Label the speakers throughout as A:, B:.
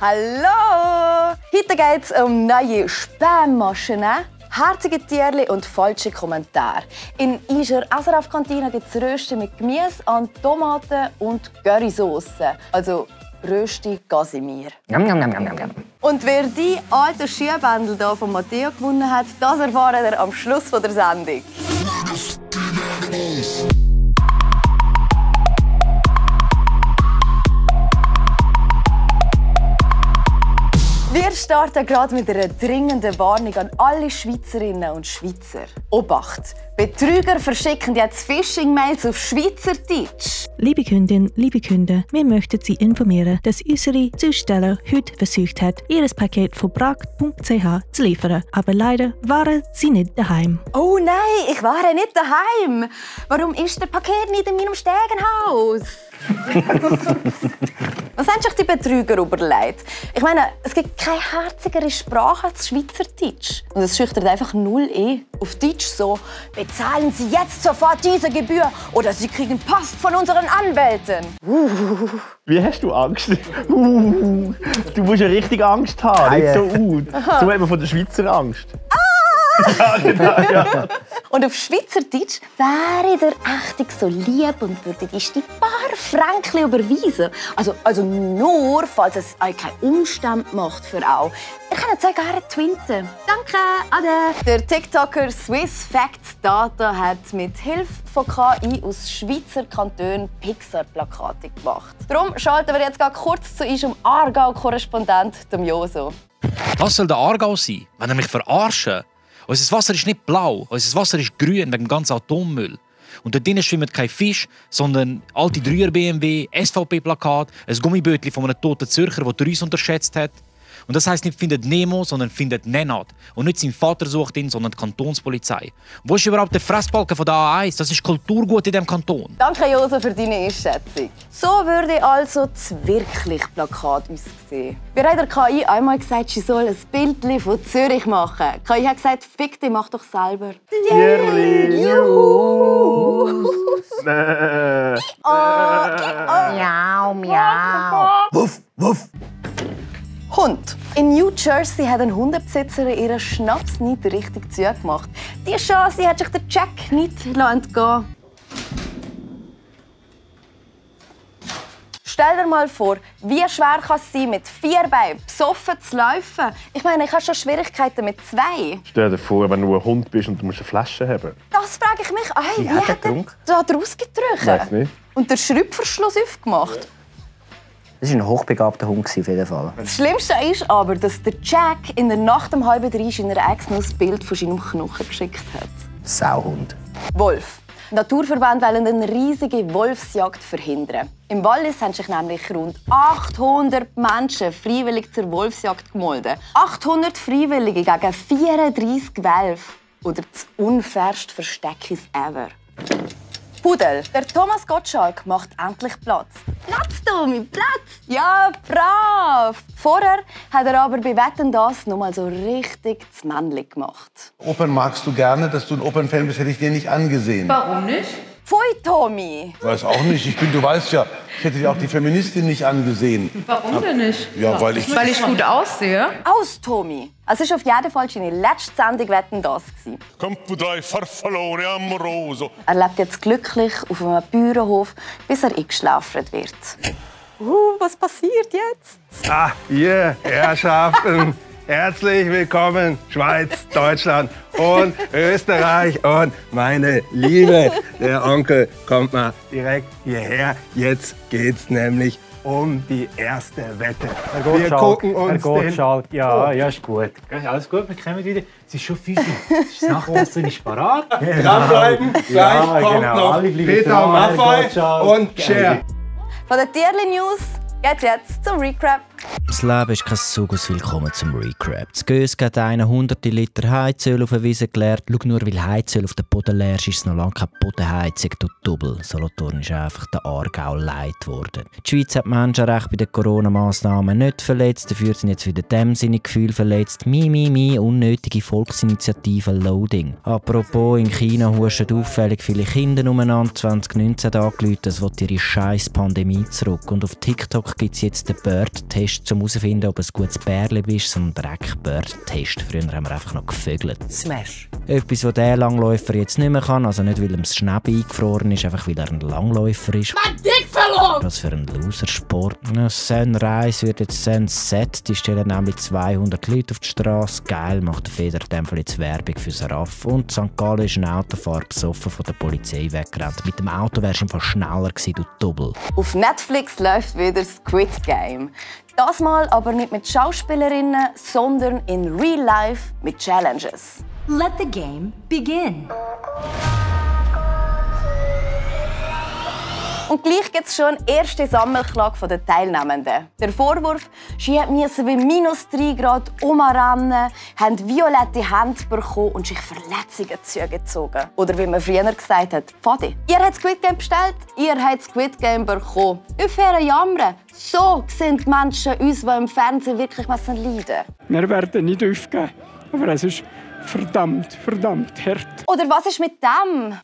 A: Hallo! Heute geht es um neue Spammaschinen, herzige Tierchen und falsche Kommentare. In Ischer Asaraf-Kantine gibt es Rösti mit Gemüse, an Tomaten und Currysauce. Also Rösti Casimir. Und wer die alten Skibändel hier von Matteo gewonnen hat, das erfahren wir am Schluss der Sendung. Wir starten gerade mit einer dringenden Warnung an alle Schweizerinnen und Schweizer. Obacht! Betrüger verschicken jetzt Phishing-Mails auf Schweizerdeutsch.
B: Liebe Kundin, liebe Kunden, wir möchten Sie informieren, dass unsere Zusteller heute versucht hat, ihr Paket von bragg.ch zu liefern. Aber leider waren sie nicht daheim.
A: Oh nein, ich war nicht daheim. Warum ist der Paket nicht in meinem Stegenhaus? Was haben sich die Betrüger überlegt? Ich meine, es gibt keine herzigere Sprache als Schweizerdeutsch. Und es schüchtert einfach null ein. Auf Deutsch so: Bezahlen Sie jetzt sofort diese Gebühr oder Sie kriegen Post von unseren Anwälten.
C: Wie hast du Angst? Du musst ja richtig Angst haben, nicht so So hat man von der Schweizer Angst. Ja, genau, ja.
A: Und auf Schweizerdeutsch wäre der echt so lieb und würde dir die paar Franken überweisen. Also nur, falls es euch keinen Umstand macht für auch. Ihr könnt sehr gerne twinten. Danke, ade. Der TikToker Swiss Facts Data hat mit Hilfe von KI aus Schweizer Kantonen Pixar-Plakate gemacht. Darum schalten wir jetzt kurz zu unserem Aargau-Korrespondent Joso.
D: Was soll der Aargau sein? Wenn er mich verarschen? Unser Wasser ist nicht blau, unser Wasser ist grün wegen dem ganzen Atommüll. Und dort drinnen schwimmen kein Fisch, sondern alte 3er BMW, SVP-Plakat, ein Gummibötchen von einem toten Zürcher, der uns unterschätzt hat. Und das heisst nicht «findet Nemo», sondern «findet Nenad». Und nicht sein Vater sucht ihn, sondern die Kantonspolizei. Wo ist überhaupt der Fressbalken von der A1? Das ist Kulturgut in diesem Kanton.
A: Danke, Joso, für deine Einschätzung. So würde also das wirkliche Plakat aussehen. Mir hat der KI einmal gesagt, sie soll ein Bild von Zürich machen. Die KI hat gesagt, «Fick dich, mach doch selber».
C: Tierli!
A: Juhu!
E: Miau, miau.
C: Wuff, wuff.
A: Hund. In New Jersey hat ein Hundebesitzerin ihren Schnaps nicht richtig zugemacht. Die Chance hat sich der Jack nicht entgehen. Stell dir mal vor, wie schwer kann es sein, mit 4 Beinen besoffen zu laufen? Ich meine, ich habe schon Schwierigkeiten mit 2.
C: Stell dir vor, wenn du ein Hund bist und du musst eine Flasche haben.
A: Das frage ich mich auch. Wie hat er da draus getrunken?
C: Weiß nicht.
A: Und den Schraubverschluss aufgemacht?
E: Das war ein hochbegabter Hund auf jeden Fall.
A: Das Schlimmste ist aber, dass der Jack in der Nacht um 2:30 seiner Ex noch ein Bild von seinem Knochen geschickt hat.
E: Sauhund.
A: Wolf. Naturverbände wollen eine riesige Wolfsjagd verhindern. Im Wallis haben sich nämlich rund 800 Menschen freiwillig zur Wolfsjagd gemeldet. 800 Freiwillige gegen 34 Wölfe. Oder das unfairste Versteckis ever. Pudel. Der Thomas Gottschalk macht endlich Platz. Platz, Tommy, Platz! Ja, brav! Vorher hat er aber bei Wetten, dass noch mal so richtig das Männchen gemacht.
F: Opern magst du gerne, dass du ein Opernfan bist, hätte ich dir nicht angesehen.
G: Warum nicht?
A: Pfui, Tommy!
F: Weiß auch nicht. Du weißt ja, ich hätte dir auch die Feministin nicht angesehen.
G: Warum denn nicht?
F: Ja, weil ich
G: gut aussehe?
A: Aus, Tommy! Es war auf jeden Fall seine letzte Sendung Wetten, dass.
H: Campo dai farfallone amoroso.
A: Er lebt jetzt glücklich auf einem Bauernhof, bis er eingeschlafen wird. Was passiert jetzt?
I: Ihr Herrschaften, herzlich willkommen, Schweiz, Deutschland und Österreich und meine Liebe. Der Onkel kommt mal direkt hierher. Jetzt geht's nämlich um die erste Wette. Wir gucken uns
J: Gottschalk, ja, ist gut. Alles gut, wir kommen wieder. Es ist schon 5 Uhr. Das Nachwasser ist parat.
I: Dranbleiben, gleich kommt noch Peter Maffay und Cher.
A: Von den Tierli-News geht's jetzt zum Recap.
K: Das Leben ist kein Zugus. Willkommen zum Recap. Das Gös geht einer 100 Liter Heizöl auf eine Wiese geleert. Schau nur, weil Heizöl auf den Boden leer ist, ist es noch lange keine Bodenheizung. Du Double. Solothurn ist einfach der Aargau leid geworden. Die Schweiz hat Menschenrechte bei den Corona-Massnahmen nicht verletzt. Dafür sind jetzt wieder dem seine Gefühle verletzt. Unnötige Volksinitiative Loading. Apropos, in China huschen auffällig viele Kinder umeinander. 2019 angerufen, es will ihre scheiß Pandemie zurück. Und auf TikTok gibt es jetzt den Bird-Test ist, um herauszufinden, ob du ein gutes Bärli bist, so ein Dreck-Bird-Test. Früher haben wir einfach noch gevögelt.
E: Smash.
K: Etwas, was der Langläufer jetzt nicht mehr kann, also nicht, weil ihm das Schnäbi eingefroren ist, einfach weil er ein Langläufer ist.
L: Mein Dick verloren!
K: Was für ein Losersport. Sunrise wird jetzt Sunset. Die stellen nämlich 200 Leute auf die Straße. Geil, macht der Feder in dem Fall jetzt Werbung für Saraf. Und St. Gallen ist ein Autofahrer besoffen von der Polizei weggerannt. Mit dem Auto wärst du im Fall schneller gewesen, du Doppel.
A: Auf Netflix läuft wieder Squid Game. Das Mal aber nicht mit Schauspielerinnen, sondern in Real Life mit Challenges.
L: Let the game begin.
A: Und gleich gibt es schon eine erste Sammelklage der Teilnehmenden. Der Vorwurf, sie mussten bei -3 Grad umrennen, haben violette Hände bekommen und sich Verletzungen zugezogen. Oder wie man früher gesagt hat, Pfadi. Ihr habt Squid Game bestellt, ihr habt Squid Game bekommen. Aufhören jammern. So sehen die Menschen uns, die im Fernsehen wirklich leiden müssen.
M: Wir werden nicht aufgeben, aber es ist verdammt hart.
A: Oder was ist mit dem?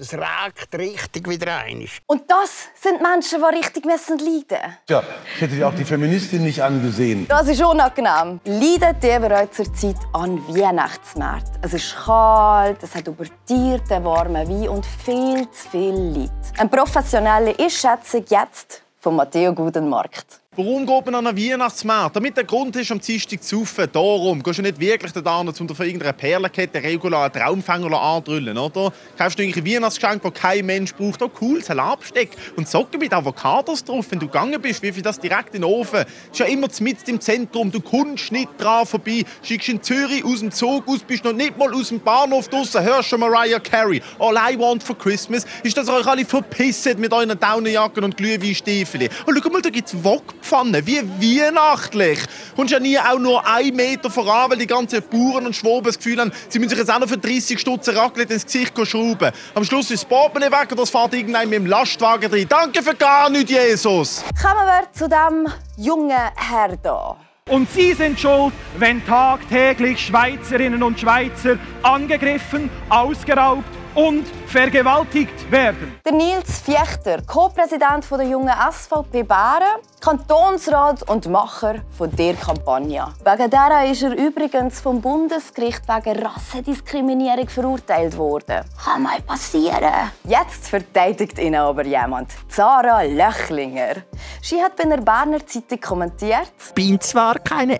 E: Es ragt richtig wieder ein.
A: Und das sind Menschen, die richtig leiden müssen.
F: Ja, ich hätte auch die Feministin nicht angesehen.
A: Das ist unangenehm. Leiden die bereits zur Zeit an Weihnachtsmärkten. Es ist kalt, es hat überteuerten warmen Wein und viel zu viel Leid. Eine professionelle Einschätzung jetzt von Matteo Gudenmarkt.
C: Warum geht man an einen Weihnachtsmarkt? Damit der Grund ist, am Dienstag zu saufen. Darum gehst du nicht wirklich da, um von irgendeiner Perlenkette regular einen Traumfänger anzudrüllen, oder? Kaufst du ein Weihnachtsgeschenk, das kein Mensch braucht. Oh cool, Salatbesteck und Socken mit Avocados drauf. Wenn du gegangen bist, wie viel das direkt in den Ofen. Das ist ja immer mitten im Zentrum. Du kommst nicht dran vorbei. Schickst in Zürich aus dem Zug aus, bist noch nicht mal aus dem Bahnhof draussen. Hörst schon Mariah Carey. All I want for Christmas ist, dass ihr euch alle verpisst mit euren Daunenjacken und Glühweinstiefeln. Und schau mal, da gibt es Wokpfannen. Wie weihnachtlich. Kommst ja nie auch nur 1 Meter voran, weil die ganzen Bauern und Schwaben das Gefühl haben, sie müssen sich jetzt auch noch für 30 Stutz Raclette ins Gesicht schrauben. Am Schluss ist das Portemonnaie weg und das fährt irgendein mit dem Lastwagen rein. Danke für gar nichts, Jesus!
A: Kommen wir zu dem jungen Herr da.
M: Und Sie sind schuld, wenn tagtäglich Schweizerinnen und Schweizer angegriffen, ausgeraubt und vergewaltigt werden.
A: Der Nils Viechter, Co-Präsident der jungen SVP Bären, Kantonsrat und Macher von der Kampagne. Wegen dieser ist er übrigens vom Bundesgericht wegen Rassendiskriminierung verurteilt worden. Kann mal passieren. Jetzt verteidigt ihn aber jemand. Zara Löchlinger. Sie hat bei einer Berner Zeitung kommentiert:
K: Bin zwar keine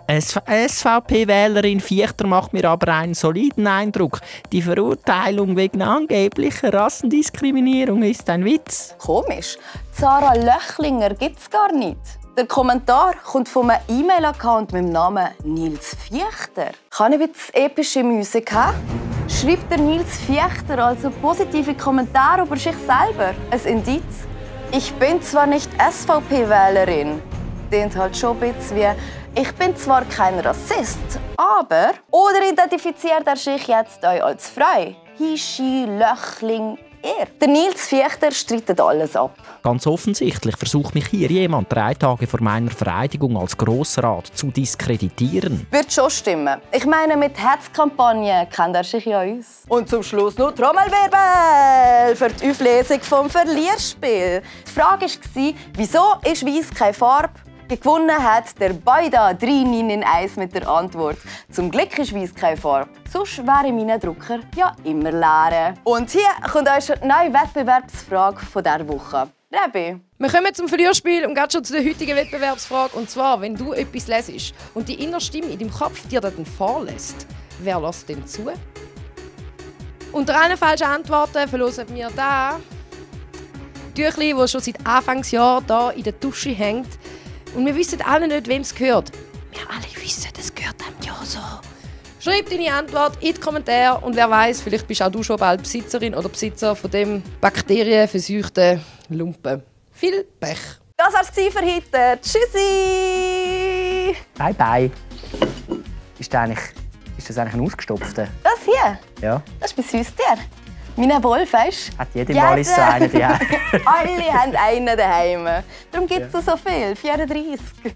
K: SVP-Wählerin, Viechter macht mir aber einen soliden Eindruck. Die Verurteilung wegen angeblicher Rassendiskriminierung ist ein Witz.
A: Komisch. Zara Löchlinger gibt es gar nicht. Der Kommentar kommt von einem E-Mail-Account mit dem Namen Nils Viechter. Kann ich jetzt epische Musik haben? Schreibt der Nils Viechter also positive Kommentare über sich selber? Ein Indiz? Ich bin zwar nicht SVP-Wählerin. Klingt halt schon ein bisschen wie «Ich bin zwar kein Rassist, aber...» Oder identifiziert er sich jetzt als frei? Hischi, Löchling, er. Der Nils Viechter streitet alles ab.
K: Ganz offensichtlich versucht mich hier jemand 3 Tage vor meiner Vereidigung als Grossrat zu diskreditieren.
A: Wird schon stimmen. Ich meine, mit Hetzkampagne kennt er sich ja uns. Und zum Schluss noch Trommelwirbel für die Auflesung vom Verlierspiel. Die Frage war, wieso ist Weiss keine Farbe? Gewonnen hat der Beida 3-9-1 mit der Antwort: Zum Glück ist Weiss keine Farbe. Sonst wäre mein Drucker ja immer leer. Und hier kommt euch eine neue Wettbewerbsfrage von dieser Woche. Rebi.
G: Wir kommen zum Verlierspiel und gehen schon zu der heutigen Wettbewerbsfrage. Und zwar, wenn du etwas lesest und die innere Stimme in deinem Kopf dir dann vorlässt, wer lässt dem zu? Unter einer falschen Antwort verlosen wir da Tüchli, das schon seit Anfangsjahr hier in der Dusche hängt. Und wir wissen alle nicht, wem es gehört. Wir alle wissen, es gehört einem ja so. Schreib deine Antwort in die Kommentare und wer weiß, vielleicht bist auch du schon bald Besitzerin oder Besitzer von dem bakterienverseuchten Lumpen. Viel Pech!
A: Das war's für heute. Tschüssi!
E: Bye bye. Ist das eigentlich ein ausgestopfter?
A: Das hier?
E: Ja.
A: Das ist mein Süßtier. Mein Wolf, weißt du?
E: Hat jeder mal so einen daheim?
A: Alle haben einen daheim. Darum gibt es so viel. 34.